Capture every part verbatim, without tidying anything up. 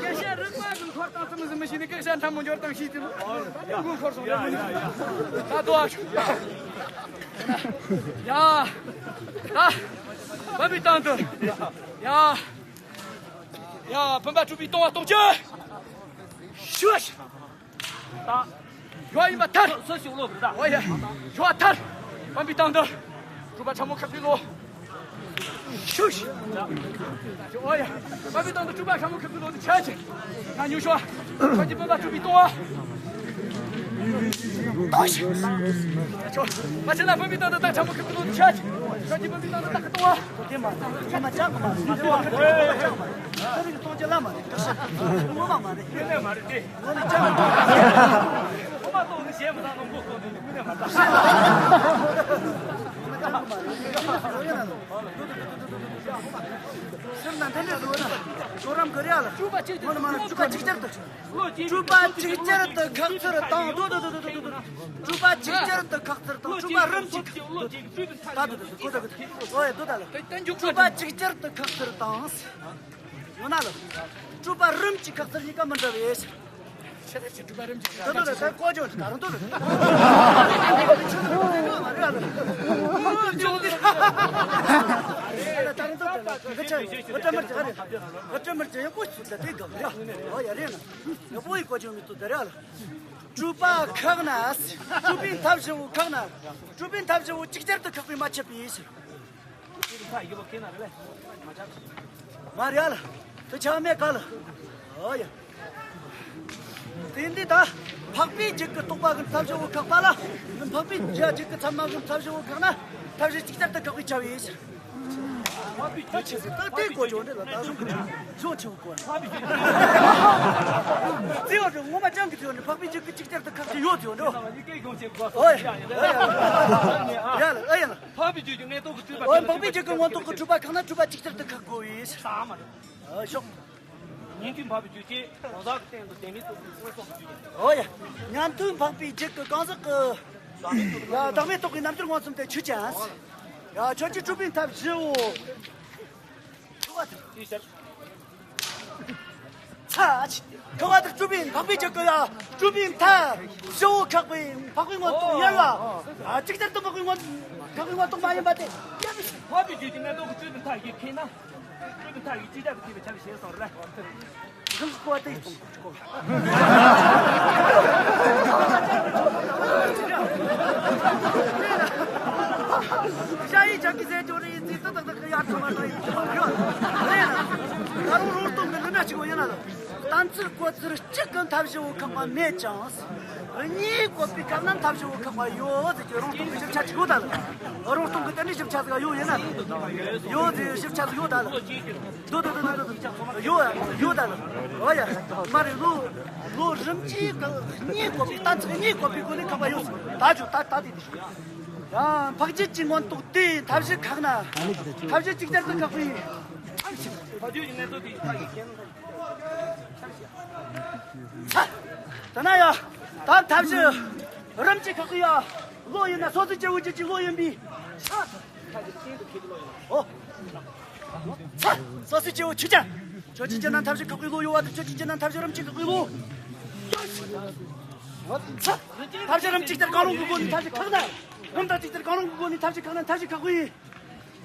སྐད་ཆ་རིག་པ་གི་འཁོར་དང་ཙམ་ཟིན་མི་ཤེས་ནས་སྐད་ཆ་ཕྲ་མོ་འབྱོར་དང་ཤེས་ཀྱི་མགོ་འཁོར་སོང་ཡ་ཡ་ཡ། ད་དོ་ཨ་ཡ། ད་བབ་པའི་སྟེང་དུ་ཡ། ཡ། བུམ་པ་སྤྲུལ་པའི་ལྟུང་བ་རྟོགས་རྒྱུ། ཤུ། ད། ཡོ་ཡིན་པ་ཐར། སོ་ཞིག་ལོ་བུར་ད། ཨོ་ཡ། ཡོ་ཐར། བུམ་པའི་སྟེང་དུ། སྤྲུལ་པ་ཕྲ་མོ་ཁ་ཕི་ལོ། ཤུ། ཨོ་ཡ། བུམ་པའི་སྟེང་དུ་སྤྲུལ་པ་ཕྲ་མོ་ཁ་ཕི་ལོ་དུ་ཆ་ཆེ། ང་ཉུ་ཤོ། ཁྱོད་ཀྱི་བུམ་པ་སྤྲུལ་པའི་ལྟུང་བ། ཨོ་ཤི། ཁྱོད། མ་ཆེ་ན་བུམ་པའི་སྟེང་དུ་ད་ཕྲ་མོ་ཁ་ཕི་ལོ་དུ་ཆ་ཆེ། ཁྱོད་ཀྱི་བུམ་པའི་སྟེང་དུ་ད་ཁ་ལྟུང་བ། དེ་མ་དེ་མ་ཅང་མ་དེ་མ་ཅང་མ་ཁ་རིག་གཏོང་རྒྱུ་ལ་མ་རེད། ངོ་མ་མ་རེད། དེ་ནས་མ་རེད་དེ། ངོ་མ་ཅང་མ་རེད། ངོ་མ་གཏོང་ནི་ཞེས་མ་ད་ནོར་འཁྲུལ་གཏོང་དུས་ནི་ངོ་ནས་མ་རེད། ངོ་མ་ཅང་མ་རེད། སེམས་ནང་དེ་འདྲ་བཟོ་ན་ཇོ་རམ་གི་རེད་ལ། སྤྲུལ་པ་གཅིག་ཏུ་ངོ་ནས་མ་རེད། སྤྲུལ་པ་གཅིག་ཅར་དུ། སྤྲུལ་པ་གཅིག་ཅར་དུ་ཁ་ཚུར་བཏང་། དོ་དོ་དོ། སྤྲུལ་པ་གཅིག་ཅར་དུ་ཁ་ཚུར་བཏང་། སྤྲུལ་པ་རིམ་གཅིག་ད་དོ་དོ་དོ་དོ་དོ། ཨོ་ཡ་དོ་ད་ལ། སྤྲུལ་པ་གཅིག་ཅར་དུ་ཁ་ཚུར་བཏང་། ཡོང་ན་ལ། སྤྲུལ་པ་རིམ་གཅིག་ཁ་ཚུར་གཉིས་ཀ་མི་འདྲ་བས། ཆེ་ཆེ་སྤྲུལ་པ་རིམ་གཅིག་ད་དོ་ད་ད་ཀོ་ཅོ་ད་རུང་དོ་ད། ད་རུང་དོ་ད་ལ། ད་ཆ་ད་མར་ད་རེ། ད་མར་ད་ཡ་ཀོ་ཅོ་ད་དེ་ག་ཡ། ཨོ་ཡ་རེད་ན། ཡ་པོ་ཡི་ཀོ་ཅོ་མི་དོ་ད་རེ་ལ། སྤྲུལ་པ་ཁག་ན། སྤྲུལ་པའི་ཐབས་བཞི་བོ་ཁག་ན། སྤྲུལ་པའི་ཐབས་བཞི་བོ་གཅིག་ཅར་དུ་ཁག་པས་མ་ཆད་པའི་ཕྱིར། མ་རེད་ལ། དེ་ཆ་མེད་ག་ལ། ཨོ་ཡ། དེ་འདི་ད། འཕགས་པའི་རྒྱུད་ཀྱི་རྟོག་པ་གི་ཐབས་བཞི་བོ་ཁག་པ་ལ། འཕགས་པའི་རྒྱུད་ཀྱི་ཚད་མ་གི་ཐབས་བཞི་བོ་ཁག་ན། ཐབས་བཞི་གཅིག་ཅར་དུ་ཁག་པས་ཁྱབ་པའི་ཕྱིར། འཕགས་པའི་རྒྱུད་ཆེ་སུ་ད་དེ་གོ་ཆོག་འདི་ལ་ད་གཟུགས་ཀྱི་ཆོག་ཆེ་བོ་གོ། འཕགས་པའི་རྒྱུད་ཀྱི། བརྩེ་བ་དང་ངོ་མ་ཅང་གི་ཚེ་བ་ནི་འཕགས་པའི་རྒྱུད་ཀྱི་གཅིག་ཅར་དུ་ཁག་ཅིག་ཡོད་ཚེ་བ་འགྲོ། ཨོ་ཡ། ཨོ་ཡ། ཡ་ལ་ཨོ་ཡ་ལ། འཕགས་པའི་རྒྱུད་ཀྱི་མངོན་རྟོགས་ཀྱི་སྤྲུལ་པ། ཨོ་འཕགས་པའི་རྒྱུད་ཀྱི་མངོན་རྟོགས་ཀྱི་སྤྲུལ་པ་ཁག་ན་སྤྲུལ་པ་གཅིག་ཅར་དུ་ཁག་དགོས་པའི་ཕྱིར། ཨོ་ཤོག་ཉན་ཐོས་འཕགས་པའི་རྒྱུད་ཀྱི་གང་ཟག་གི་སྟེང་དུ་བདེན་མེད་རྟོགས་པའི་མངོན་རྟོགས་ཀྱི་རྒྱུད་ཀྱི། ཨོ་ཡ། ཉན་ཐོས་འཕགས་པའི་རྒྱུད་ཀྱི་གང་ཟག་གི། ཡ་བདག་མེད་རྟོགས་པའི་རྣམ་འགྱུར་མངོན་སུམ་དེ་ཆོས་ཅན། ཡ་ཁྱོད་ཀྱི་སྤྲུལ་པའི་ཐབས་བཞི་བོ། ཁ་བ་དེ། ཚ། ཁ་བ་དེ་སྤྲུལ་པའི་འཕགས་པའི་རྒྱུད་ཀྱི་ཡ། སྤྲུལ་པའི་ཐབས་བཞི་བོ་ཁག་པའི་འཕགས་པའི་མངོན་རྟོགས་ཡོད་ལ། ཡ་གཅིག་ཅར་དུ་འཕགས་པའི་མངོན། ཁག་པའི་མངོན་རྟོགས་མ་ཡིན་པ་དེ། འཕགས་པའི་རྒྱུད་ཀྱི་མངོན་རྟོགས་ཀྱི་སྤྲུལ་པའི་ཐབས་ཀྱི་ཁེགས་ན། སྤྲུལ་པའི་ཐབས་ཀྱི་གཅིག་ཅར་དུ་ཁེགས་པའི་ཆ་ལ་ཞེས་གསུངས་རེད། གང་གི་གོ་བ་དེ་ཡིས་གཏོང་དགོས། ཞ་ཡི་ཇག་གི་ཟས་ཅོ་རེ་ཡིན་ཚིག་ཏུ་ཏག་ཏག་གི་ཡར་ཐོན་མ་ན་ཡིན་ཅི་མ་རེད། ད་རུང་རོང་སྟོང་གི་ལུས་ན་གཅིག་པོ་ཡིན་ན་ལ། གཏན་ཚིགས་གོ་ཚུལ་གཅིག་གི་ཐབས་བཞི་བོ་ཁག་པ་མེད་ཀྱང་། གཉིས་བཀོད་པའི་སྐབས་ན་ཐབས་བཞི་བོ་ཁག་པ་ཡོད་ཟེར་གྱི་རོང་སྟོང་གི་ཞིབ་ཆ་གཅིག་ཡོད་ད་ལ། རོང་སྟོང་གི་དེ་ནི་ཞིབ་ཆ་ཟིག་ཡོད་ཡིན་ན། ཡོད་ཟེར་ཞིབ་ཆ་ཟིག་ཡོད་ད་ལ། དོ་དོ་དོ་དོ་དོ། ཡོད་ཡོད་ད་ལ། ཨོ་ཡ། མ་རེད་ལོ། ལོ་རིམ་གྱིས་གཉིས་བཀོད་པའི་གཏན་ཚིགས་གཉིས་བཀོད་པའི་སྒོ་ནས་ཁག་པ་ཡོད་ཟེར། ད་ཅུ་ད་ད་དེ་དེ་ཞུ། ཡང་འཕགས་རྒྱུད་ཀྱི་མངོན་རྟོགས་དེ་ཐབས་བཞི་ཁག་ན། ཐབས་བཞི་གཅིག་ཅར་དུ་ཁག་པའི། འཕགས་རྒྱུད་ཀྱི་མངོན་རྟོགས་དེ་ཐབས་བཞི་ཁེགས་ན། ཚ། ད་ན་ཡ། ད་ཐབས་བཞི་རིམ་གྱིས་ཁག་གི་ཡ། བློ་ཡིན་ན་སོ་སོའི་སྐྱེ་བོ་རྒྱུད་ཀྱི་བློ་ཡིན་པས། ཨོ། ཚ། སོ་སོའི་སྐྱེ་བོ་ཆོས་ཅན། ཁྱོད་ཀྱི་རྒྱུད་ན་ཐབས་བཞི་ཁག་པའི་བློ་ཡོད་པ་དེ་ཁྱོད་ཀྱི་རྒྱུད་ན་ཐབས་བཞི་རིམ་གྱིས་ཁག་པའི་བློ། ཨོ་ཚ། ཐབས་བཞི་རིམ་གྱིས་ལྟར་གང་རུང་གི་སྒོ་ནས་ཐབས་བཞི་ཁག་ན། རིམ་དང་གཅིག་ལྟར་གང་རུང་གི་སྒོ་ནས་ཐབས་བཞི་ཁག་ན་ཐབས་བཞི་ཁག་པའི།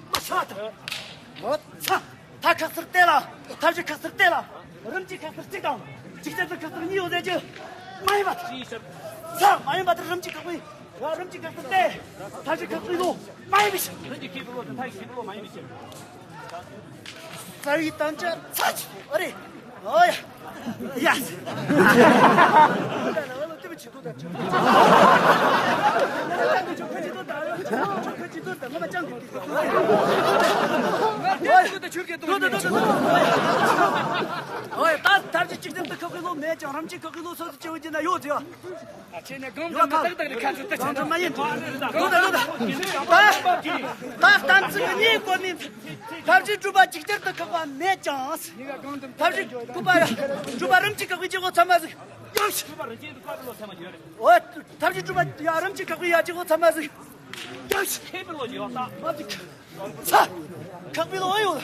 མ་ཤ་ཐ། ཨོ་ཚ། ཐ་ཁག་ཚུར་བལྟས་ལ། ཐབས་བཞི་ཁག་ཚུར་བལྟས་ལ། རིམ་གྱིས་ཁག་ཚུར་གཅིག་དང་། གཅིག་ཅར་དུ་ཁག་ཚུར་གཉིས་ཡོད་ཟེར་རྒྱུ། མ་ཡིན་པ་དང་། ཚ། མ་ཡིན་པ་དེར་རིམ་གྱིས་ཁག་པའི། རིམ་གྱིས་ཁག་ཚུར་བལྟས། ཐབས་བཞི་ཁག་པའི་བློ། མ་ཡིན་པའི་ཕྱིར། རིམ་གྱིས་ཁེགས་པའི་བློ་དང་ཐབས་ཀྱིས་ཁེགས་པའི་བློ་མ་ཡིན་པའི་ཕྱིར། རྩ་བའི་དམ་བཅའ་ཚ་ཆེ་བ་རེད། ཨོ་ཡ། ཡ། ཨོ་ཡ། ད་ཐབས་ཀྱིས་གཅིག་ཙམ་དུ་ཁག་གི་བློ་མེད་ཀྱང་རིམ་གྱིས་ཁག་གི་བློ་སོ་སོ་སྐྱེ་བོ་ཅིག་ན་ཡོད་ཟེར་བ། ཨ་ཆེ་ནས་གང་དུ་མི་ཏག་ཏག་ནས་ཁ་ཚུར་ཏག་ཏག་མ་ཡིན། ལོ་ད་ལོ་ད། ད་གཏན་ཚིགས་གཉིས་བཀོད་ནས་ཐབས་ཀྱིས་སྤྲུལ་པ་གཅིག་ཅར་དུ་ཁག་པ་མེད་ཀྱང་། ཐབས་ཀྱིས་སྤྲུལ་པ་སྤྲུལ་པ་རིམ་གྱིས་ཁག་པའི་སྐྱེ་སྒོ་ཚང་མ་ཟིག་ཡང་ཞིག་ཨོ། ཐབས་ཀྱིས་སྤྲུལ་པ་ཡ་རིམ་གྱིས་ཁག་པའི་ཡ་སྐྱེ་སྒོ་ཚང་མ་ཟིག་ཡང་ཞིག་མ་ཟིག་ཚ། ཁག་པའི་ལོ་ཡོད།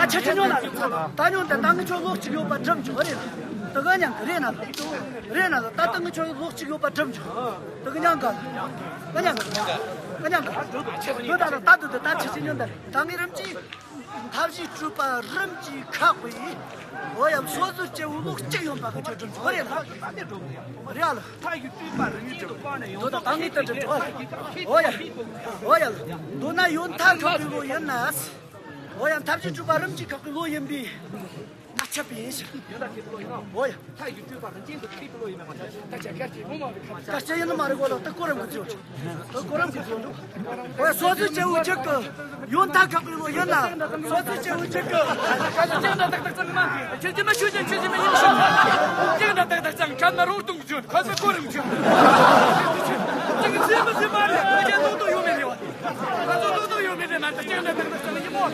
ད་ཆ་ཆ་ཉོ་ལ། ད་ཉོ་ད་ད་ངི་ཆོ་ལོག་ཅིག་ཡོད་པ་འགྲམ་ཆོག་རེད། ད་ག་ཉང་གི་རེད་ན། རེད་ན་ད་ད་ངི་ཆོ་ལོག་ཅིག་ཡོད་པ་འགྲམ་ཆོག་ད་ག་ཉང་ག་ག་ཉང་ག་ག་ཉང་ག་ཡོད་ད་ད་ད་ད་ད་ཆ་ཆ་ཉོ་ད་ད་ངི་རིམ་གྱིས། ཐབས་ཤེས་སྤྲུལ་པ་རིམ་གྱིས་ཁག་པའི། འོ་ཡང་སོ་སོའི་སྐྱེ་བོ་ལོག་ཅིག་ཡོང་པ་གི་ཆོ་འགྲམ་ཆོག་རེད་ལ། རེད་ལ། ད་ཡི་སྤྲུལ་པ་རིམ་གྱིས་འགྲོ་བ་ནས་ཡོང་དོ་ད་ད་ངི་ད་འགྲམ་ཆོག་འོ་ཡ། འོ་ཡ། མདོར་ན་ཡོན་ཐབས་ཁག་པའི་ལོ་ཡིན་ན། འོ་ཡང་ཐབས་ཤེས་སྤྲུལ་པ་རིམ་གྱིས་ཁག་པའི་ལོ་ཡིན་པས། ང་ཆ་པས་ཡིན་ཞིང་། འོ་ཡ། ད་ཡི་སྤྲུལ་པ་རིམ་གྱིས་འགྲོ་ཁག་པའི་ལོ་ཡིན་ན་མ་ཆ་ཞིང་། ད་ཆ་གར་གྱི་ངོ་མ་རེད་ཁ་ཆ། གར་ཆ་ཡིན་ན་མ་རེད་གོ་ལ་ད་གོ་རམ་གྱི་ཚོད། ད་གོ་རམ་གྱི་ཚོད་འདུག་འོ་ཡ་སོ་སོའི་སྐྱེ་བོ་གཅིག་གི་ཡོན་ཐབས་ཁག་པའི་ལོ་ཡིན་ན། སོ་སོའི་སྐྱེ་བོ་གཅིག་གི་ཁ་ཆ་ཅིག་འདྲ་ཏག་ཏག་ཙང་མ་ཁྱེད་ཀྱི་མ་ཆུ་ཅན་ཆུ་ཅན་མ་ཡིན་ཞིང་། ཅིག་འདྲ་ཏག་ཏག་ཙང་ཁ་ན་རོ་གཏོང་གི་ཚོད་ཁ་ས་གོ་རམ་གྱི་ཚོད། ཅིག་སེམས་མ་སེམས་མ་རེད་ཁ་ཆ་ཏོག་ཏོག་ཡོད་མེད་རེད་བ། ང་ཚོ་ཏོག་ཏོག་ཡོད་མེད་དེ་ང་ཚོ་སྤྱང་ལ་ཏག་ཏག་ཙམ་ཡིན་མོ།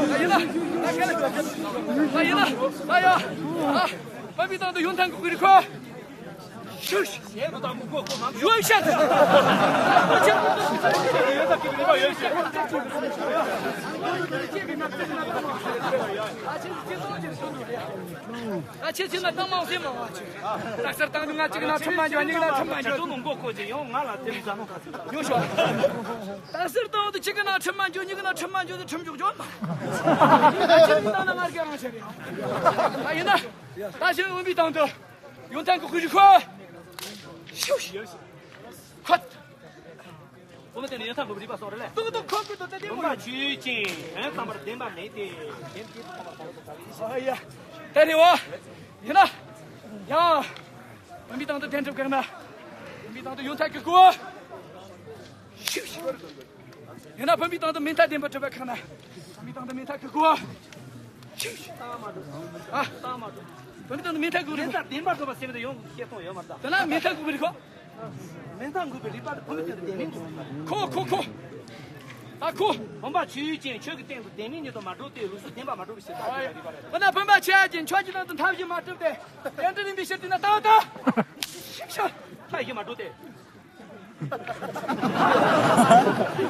ཡིན་ན་ཡིན་ན་ཡིན་ན། ཕ་མི་དང་དུ་ཡོང་ཐང་གི་རི་ཁོ། ཤུ་ཤུ། ཡོད་ཤག་ད་ཁྱེད་ཁྱེད་ན་གཏམ་མང་སེ་མང་བ་ཅིག་ད་སར་བཏང་ང་གཅིག་ན་ཁྲིམས་མ་འཇོག་གཉིས་ན་ཁྲིམས་མ་འཇོག་ཡོང་ཤོག་ད་སར་བཏང་དུ་གཅིག་ན་ཁྲིམས་མ་འཇོག་གཉིས་ན་ཁྲིམས་མ་འཇོག་དུ་ཁྲིམས་འཇོག་འཇོག་མ་ད་ཁྱེད་ཁྱེད་ན་ང་རྒྱ་རང་ཆེ་རེད། ད་ཡིན་ན། ད་ཞིག་འོན་པའི་དང་དུ། ཡོན་ཐང་གི་ཁུ་ཞིག་ཁོ། ཤུ་ཤུ། ཁོ། བུ་མོ་དེ་ནི་ཡོན་ཐང་གི་རིག་པ་སོགས་རེད་ལས། ཏུང་ཏུང་ཁོ་ཁུ་ཏུ་ཏེ་ཏེ་མོ། བུམ་པ་ཆོས་ཅན་དོན་དམ་པར་བདེན་པ་མེད་དེ། བདེན་པའི་ཐོག་མ་ལྟ་བུ་དང་ཡིན་ཞིང་། ཨ་ཡ། དེ་ནི་བ། ཡིན་ན། ཡང་། བུམ་པའི་སྟེང་དུ་བདེན་གྲུབ་གང་ན། བུམ་པའི་སྟེང་དུ་ཡོན་ཐང་གི་སྐུ། ཤུ་ཤུ། ཡང་ན་བུམ་པའི་སྟེང་དུ་མིང་མཐའ་བདེན་པར་གྲུབ་པ་ཁག་ན། བུམ་པའི་སྟེང་དུ་མིང་མཐའ་གི་གོ། ཤུ་ཤུ། ཨ། བུམ་པའི་སྟེང་དུ་མིང་མཐའ་གི་རིག་པ། བདེན་པར་གྲུབ་པ་ཟེར་བ་དེ་ཡོང་བཤད་སྟངས་ཡོད་མ་རེད། དེ་ན་མིང་མཐའ་གི་རིག་པ། མིང་མཐའ་གི་རིག་པ་དེ་བུམ་པའི་སྟེང་དུ་བདེན་མིན་གྱི། ཁོ་ཁོ་ཁོ། ད་ཁོ། བུམ་པ་ཆོས་ཅན་ཆོས་ཀྱི་སྟེང་དུ་བདེན་མིན་ཉིད་དུ་མ་གྲུབ་སྟེ་ལུགས་སྲོལ་བདེན་པ་མ་གྲུབ་པའི་ཕྱིར་ད་ཞེས་པའི་རིག་པ་རེད། འོ་ན་བུམ་པ་ཆོས་ཅན་ཆོས་ཀྱི་སྟེང་དུ་ཐབས་ཤེས་མ་གྲུབ་སྟེ། རྟེན་འབྲེལ་རིམ་པའི་ཕྱིར་དེ་ན་ད་ད། ཤུ་ཤུ། མ་འགྲོ་སྟེ།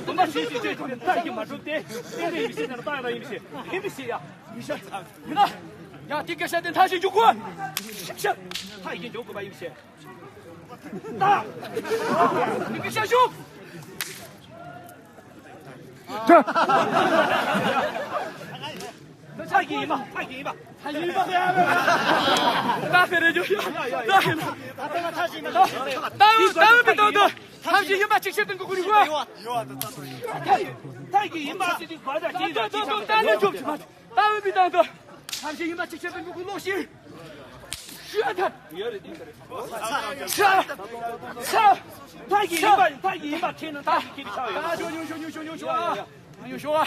དུམ་པ་ཞིག་ཞིག་བྱས་ཏེ་མཐའ་ཡིས་མ་གྲུབ་སྟེ། ཏན་ཏན་ཡིན་ཞེས་ཟེར་ན་བཏང་ཡང་ཡིན་ཞེས་ཡིན་མི་ཞེས་ཡ། ཡིན་ཤག་ཡིན་ན་ཡང་དེ་སྐད་བཤད་དེ་མཐའ་ཞིག་འཇུག་དགོས། ཤིག་ཤག་མཐའ་ཡིས་འཇུག་དགོས་པ་ཡིན་ཞེས། ད་དེ་སྐད་བཤད་ཞུ། ཚ་གི་ཡིན་པ། ཚ་གི་ཡིན་པ། ཚ་གི་ཡིན་པ། ད་ཕེ་རེ་ཇོ་ཡ། ད་ཕེ་རེ། ད་ཕེ་རེ་ཇོ་ཡ། ད་ཕེ་རེ་ཇོ་ཡ། ད་ཕེ་རེ་ཇོ་ཡ། ཐབས་ཤེས་ཡིན་པ་གཅིག་བྱེད་དུ་འགྲོ་གི་རེད་བ། ཐབས་ཤེས་ཡིན་པ་གཅིག་བྱེད་དུ་འགྲོ་གི་རེད་བ། ཐབས་ཤེས་ཡིན་པ་གཅིག་བྱེད་དུ་འགྲོ་གི་རེད་བ། ཐབས་ཤེས་ཡིན་པ་གཅིག་བྱེད་དུ་འགྲོ་གི་རེད་བ། ཤི་ཨ་ཐབས། ཤི་ཨ་ཐབས། ཐབས་ཤེས་ཡིན་པ། ཐབས་ཤེས་ཡིན་པ་ཁྱེད་ནི་ཐབས་ཤེས་ཁྱེད་ཆགས་ཡོད། ཉུང་ཤོག་ཉུང་ཤོག་ཉུང་ཤོག་ཨ། ཉུང་ཤོག་ཨ།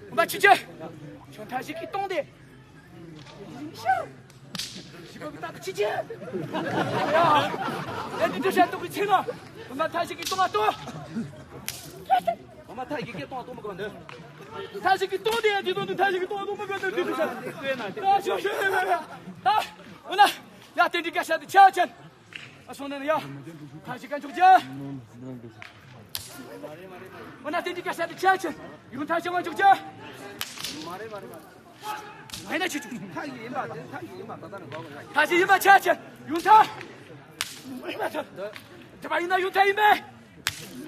མ་གཅིག་བྱེད། ཁྱོད་ཐབས་ཤེས་ཀྱི་གཏོང་དེ། ཤི་ཨ། ཞི་བ་གི་ད་ཅི་ཅི། ཡ། ཡ་འདི་འདྲ་བཤད་འདུག་གི་ཚེ་ན། ང་མ་ཐབས་ཤེས་ཀྱི་གཏོང་ཨ་གཏོང་། ང་མ་ཐབས་ཤེས་ཀྱི་གཏོང་ཨ་གཏོང་མི་དགོས་འདི། ཐབས་ཤེས་ཀྱི་གཏོང་དེ་ཡ་འདི་གཏོང་འདི་ཐབས་ཤེས་ཀྱི་གཏོང་ཨ་གཏོང་མི་དགོས་འདི་འདི་འདྲ་བཤད། ད་ཤོད་ཤོད་ཤོད་ཤོད། ད་འོ་ན་ཡ་དེ་འདྲའི་སྐད་ཆ་དེ་ཆ་ཅན། ཨ་སོང་ན་ཡ། ཐབས་ཤེས་ཀ་འཇུག་ཅན། འོ་ན་དེ་འདྲའི་སྐད་ཆ་དེ་ཆ་ཅན། ཡུན་ཐབས་ཤེས་མ་འཇུག་ཅན། མ་རེད་མ་རེད་མ་རེད། མ་ཡིན་ན་ཆི་ཆུ། ཐབས་ཤེས་ཡིན་པ་དེ་ཐབས་ཤེས་ཡིན་པ་ད་ལྟ་ནས་འགོག་དགོས་ན། ཐབས་ཤེས་ཡིན་པ་ཆ་ཆེ། ཡུན་ཐབས། མ་ཡིན་པ་ཐབས། དེ་པ་ཡིན་ན་ཡུན་ཐབས་ཡིན་པས།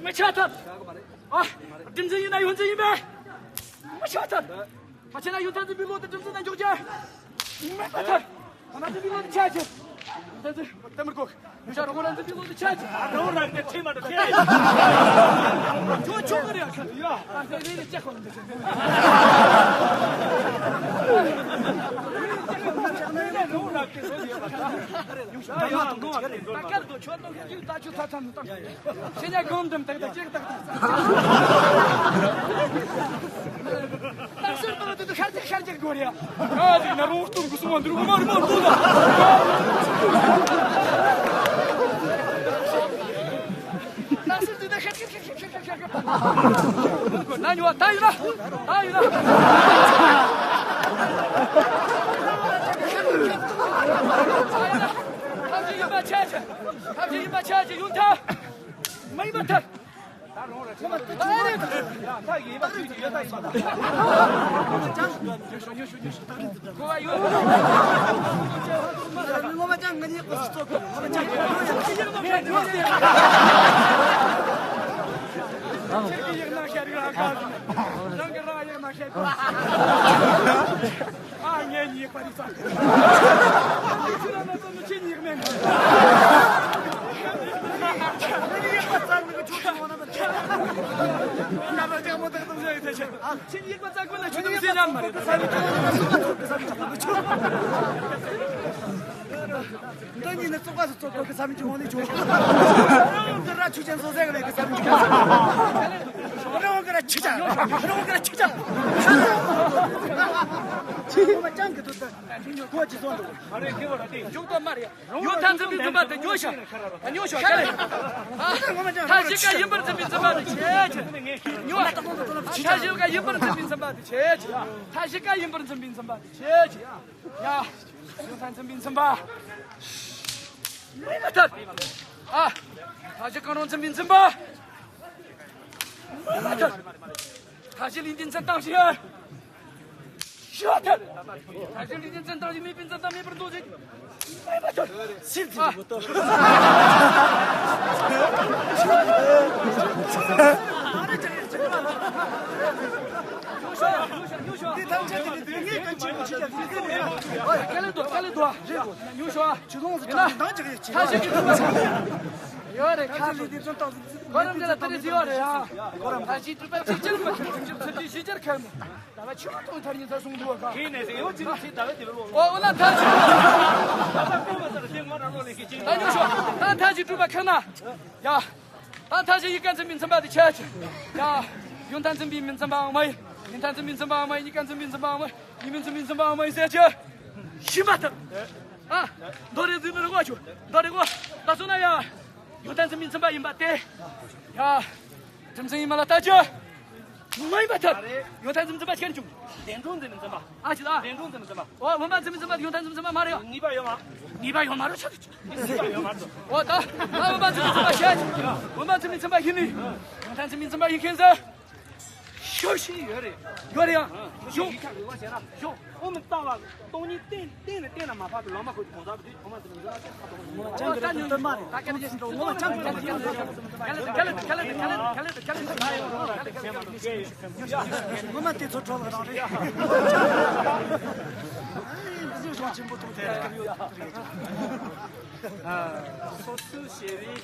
མི་ཆ་ཐབས། ཨ། རྒྱུ་མཚན་ཡིན་ན་ཡུན་ཚད་ཡིན་པས། མི་ཆ་ཐབས། ཐབས་ཤེས་ན་ཡུན་ཐབས་འཛིན་པའི་བློ་དེ་རྒྱུ་མཚན་ན་འཇོག་རྒྱུ། མི་ཆ་ཐབས། ང་ཚོ་འཛིན་པའི་བློ་དེ་ཆ་ཆེ། ད་ཚོ་ལྟ་མི་དགོས། ཉུང་ཤོག་རོགས་རང་ཚོ་འདི་ཚོ་འདི་ཆ་ཅིག་ཨ་རོགས་རང་གི་ཁྲིད་མ་འགྲོ་ཁྱེད། ཁྱོད་ཆོག་གི་རེད་ཁྱོད། ཡ། ཨ་ཁྱེད་རེད་ཅག་ཁོང་འདི་ཆ། རོགས་རང་གི་བཟོ་ཡོད་པ། ད་ཡ་ད་ཀར་དུ་ཆོག་ནོ་ཁྱེད་ད་ཆུ་ཐ་ཐ་ནི་ད། ཁྱེད་ཉ་གོམ་དམ་ཏག་ཏག་ཅིག་ཏག་ཏག། ཏག་སུར་དུ་དུ་ཤར་ཅིག་ཤར་ཅིག་གོ་རེད། ཨ་ཅིག་ན་རོང་སྟོང་གི་སུ་མ་འདུར་མ་རུ་མ་འདུར་ལ། ཏག་སུར་དུ་ཤར་ཅིག་ཤར་ཅིག་ཤར་ཅིག་ཤར་ཅིག། ན་ཉོ་ད་ཡིན་ན་ད་ཡིན་ན། ཐབས་ཤེས་ཡིན་པ་ཆ་ཆེ། ཐབས་ཤེས་ཡིན་པ་ཆ་ཆེ་ཡུན་ཐབས། མ་ཡིན་པ་ཐབས། ཨ་ངས་ཉིག་པ་རི་ས། ཁྱེད་རང་ཚོ་ནི་ཁྱེད་ཉིག་མེད། ཁྱེད་ཉིག་པ་ཚང་མི་ཁྱོད་ཚོ་ངོ་ན་མ་ཁྱེད། ང་རང་ཅག་མོ་ཏག་ཏག་བཟོས་ཡོད་དེ་ཁྱེད། ཁྱེད་ཉིག་པ་ཚང་མི་ན་ཁྱོད་ཚོ་སེ་ཉམས་མ་རེད། འདི་གཉིས་ནི་བཙོག་པ་སུ་བཙོག་གོ་གི་བསམ་གྱི་འོང་ནི་བྱུང་། འདི་ར་ཆུ་ཅན་བཟོ་ཟེར་གི་མེད་གི་བསམ་གྱི་འོང་། རང་གི་ར་ཆུ་ཅན། རང་གི་ར་ཆུ་ཅན། ཆུ་ཅན་གི་དུ་ད་གོ་ཅི་བཟོ་འདུག་མཇུག་ཏུ་མ་རེད། ཡུན་ཐབས་འཛིན་པའི་འཛིན་པ་དེ་ཉོ་ཤོག་ཉོ་ཤོག་ཁ་ལེ། ཐབས་ཤེས་ཀ་ཡིན་པར་འཛིན་པའི་འཛིན་པ་དེ་བྱེད་ཀྱི། ཉོ། ཐབས་ཤེས་ཀ་ཡིན་པར་འཛིན་པའི་འཛིན་པ་དེ་བྱེད་ཀྱི། ཐབས་ཤེས་ཀ་ཡིན་པར་འཛིན་པའི་འཛིན་པ་དེ་བྱེད་ཀྱི། ཡ། ཡུན་ཐབས་འཛིན་པའི་འཛིན་པ། མི་མ་ཐར། ཨ། ཐབས་ཤེས་གང་རུང་འཛིན་པའི་འཛིན་པ། མི་མ་ཐར། ཐབས་ཤེས་ལུས་འདི་འཛིན་སྟངས་ཤེས། ཤེས་ཐབས། ཐབས་ཤེས་ལུས་འདི་འཛིན་སྟངས་ཤེས་མེད་པའི་འཛིན་སྟངས་མེད་པར་འདུག་ཟེར། མི་མ་ཐར། སེམས་འཛིན་པའི་མོ་ཏོ། ཉུང་ཤོག་ཉུང་ཤོག་ཉུང་ཤོག་འདི་ཐམས་ཅད་དེ་ནི་དུས་ངེས་ཀུན་ཆེན་པོ་ཞིག་ཀྱང་དུས་ཚོད་མེད་པ། ཨོ་ཡ་སྐད་ལེ་འདུག་སྐད་ལེ་འདུག་ཉུང་ཤོག་ཨ། ཆུ་ལོང་ཟེར་ཡིན་ན་གྲངས་ཀྱི་འདང་ཅི་གི་ཡོད་ཅི། ཐབས་ཤེས་ཀྱི་ཐུབ་པ་ཡོད་རེད་ཁ། ཐབས་ཤེས་ལས་དེ་ཚོ་ཏོག་ཙམ་གོ་རམ་འདི་ལ་ཏི་རི་ཟི་ཡོད་རེད་ཨ། ཐབས་ཤེས་གྲུབ་པ་གཅིག་ཅར་མ་ཁེལ་ཚུར་དུས་བཞི་ཅར་ཁེལ་མོ། ད་བ་ཆུ་མ་ཐོང་ཐར་ཉིན་ས་སོང་འདུག་ག་ཁྱེད་ནས་ཟེར་ཡོད་ཅི་ལོ་ཅི་ད་བ་དེ་ལོ་ལོ། ཨོ་ཨོ་ན་ཐབས་ཤེས། ད་ད་ཀོ་མ་ས་ར་ཤེས་ངོ་ར་ལོ་ལེ་ཁྱེད་ཅི། ད་ཉུང་ཤོག་ད་ཐབས་ཤེས་གྲུབ་པ་ཁེལ་ན། ཡ། ད་ཐབས་ཤེས་ཡིན་ཀ་འཛིན་པའི་འཛིན་པ་དེ་ཆེ་ཆེ། ཡ། ཡུན་ཐབས་འཛིན་པའི་མི་འཛིན་པའང་མ་ཡིན། ཉིན་ཐབས་འཛིན་པའི་འཛིན་པའང་མ་ཡིན། གཉིས་ཀ་འཛིན་པའི་འཛིན་པའང་མ་ཡིན། ཉི་མའི་འཛིན་པའི་འཛིན་པའང་མ་ཡིན་ཟེར་ཆེ། ཤི་མ་ཐབས། ཨ། མདོ་རེ་འཛིན་ནི་རེ་བ་ཆུ། མདོ་རེ་བ། ད་སོ་ན་ཡ། ཡུན་ཐབས་འཛིན་པའི་འཛིན་པ་ཡིན་པ་དེ། ཡ། རྒྱུ་མཚན་ཡིན་མ་ལ་ལྟ་ཆེ། མ་ཡིན་པར་ཐལ། ཡོན་ཐབས་འཛིན་འཛིན་པ་ཤེར་བྱུང་། བདེན་གྲུབ་འཛིན་འཛིན་པ། ཨ་ཅི་ད། བདེན་གྲུབ་འཛིན་འཛིན་པ། འོ་བུམ་པ་འཛིན་འཛིན་པ་ཡོན་ཐབས་འཛིན་འཛིན་པ་མ་རེད་ཡ། གཉིས་པ་ཡོད་མ། གཉིས་པ་ཡོད་མ་རེད་ཆ། གཉིས་པ་ཡོད་མ་རེད། འོ་ད་ད་བུམ་པ་འཛིན་འཛིན་པ་ཤེར། བུམ་པ་འཛིན་འཛིན་པ་ཡིན་ནི། ཡོན་ཐབས་འཛིན་འཛིན་པ་ཡིན་མཁན་ཟེར། ཤོག་ཤིག་ཡོད་རེད། ཡོད་རེད་ཡ། ཤོག་ཤོག་ཨོ་མི་རྟག་པ་སྟོང་ཉིད་གཏན་གཏན་ནས་གཏན་ལ་མ་ཕབ་པའི་ལམ་མ་ཁོ་གོང་ས་པ་དེ་ཐོག་མ་དེ་ནས་འཛིན་ལ་ཅན་ཁ་ཐོག་མ་ཡིན། ངོ་མ་ཅང་གི་སྟོན་མ་རེད། ད་སྐད་ཆ་ཞིག་འགྲོ། ངོ་མ་ཅང་གི་སྟོན་མ་རེད། ག་ལེ་ག་ལེ་ག་ལེ་ག་ལེ་ག་ལེ་ག་ལེ་ངོ་མ་དེ་ཚོ་གྲོགས་རང་རེད། འདི་ཚོ་ཆེན་པོ་ཐུག་དེ་སྐབས་ཡོད་རེད། སོ་སོའི་ཞེ་བའི།